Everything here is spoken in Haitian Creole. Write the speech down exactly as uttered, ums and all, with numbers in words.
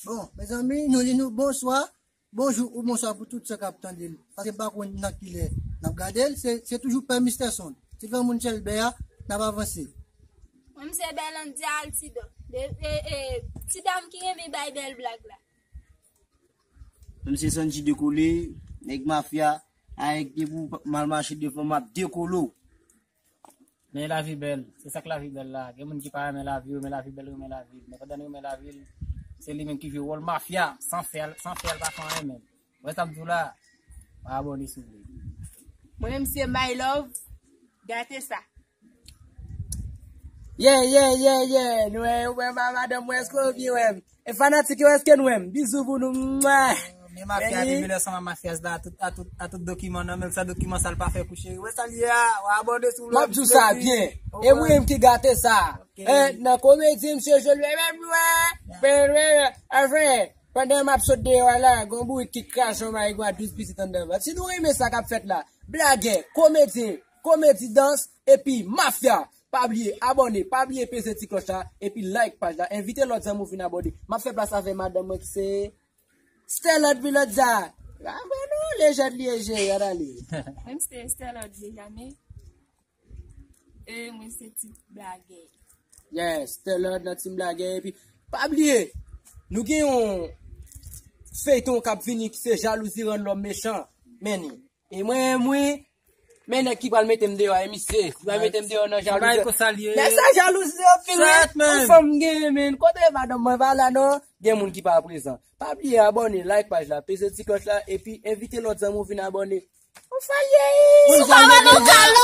Bon, mezanmi, nou di nou bonswa, bonjou ou bonswa pou tout sa k ap tande l. Paske m pa konn nan ki lè n ap gade l, se, se toujou Pè Mister Son. Ti granmoun Chèlbè a, n ap avanse. Mwen, m se Bèlandya Altidor. De, e, e, ti dam ki renmen bay bèl blag la. Mwen, m se Sanji Dekole, nèg mafya, avèk de pou mal mache devan m ap dekole w. Men lavi bèl. Se sa k lavi bèl la. Gen moun ki pa renmen lavi yo, men lavi bèl renmen lavi. Men pandan nou renmen lavi l, se li menm ki jwe wòl mafya, san fè l, san fè l pa fè anyen menm. Wè sa m di w la, pa abòne si w vle. Mwen menm se My Love, gate sa. Yeah, yeah, yeah, yeah. Nou wè, ou wè ma-, madanm mwen, èske w byen wè m? E fanatik yo, èske nou wè m? Bizou pou nou. Mwa! Men mafya Baby. Depi lè sa, mafya la, a tout, a tout, a tout dokiman nan, menm sa dokiman sa l pa fè kouche. Wè sa l ye a, w abòne sou lòt. M ap di w sa byen. E mwen menm ki gate sa. Ok. E, nan komedi, msye jwe l menm, wè. Yeah. Wè, wè, wè. Anfen, pandan m ap sot deyò a la, gon bourik ki krache yon marigwa douz pitit anndan. Si nou renmen sa k ap fèt la, blagè, komedyen, komedi dans, epi mafya. Pa bliye abòne, pa bliye peze ti klòch la, epi like paj la. Envite lòt zanmi w vin abòne. M ap fè plas avè madanm mwen ki se Stellot Vilodza. Abòne w, lejèt li ye je, gad ale. Mwen se Stellot Benjamin. E mwen se ti blagè. Yes, Stellot nan team blagè. Epi, pa bliye, nou gen yon feyton k ap vini ki se Jalouzi rann lòm mechan. Men ni. E mwen, mwen, men nèg ki pral mete m deyò a, e misye, ki pral mete m deyò nan jalouzi. Men sa jalouzi yo pil, wi. Yon fanm gen, men kote madanm mwen pa la, non? Gen moun ki pa prezan. Pa bliye abòne, like paj la, peze ti klòch la, epi envite lòt zanmi w vin abòne. Ou salye. Ou pa ba nou kalo.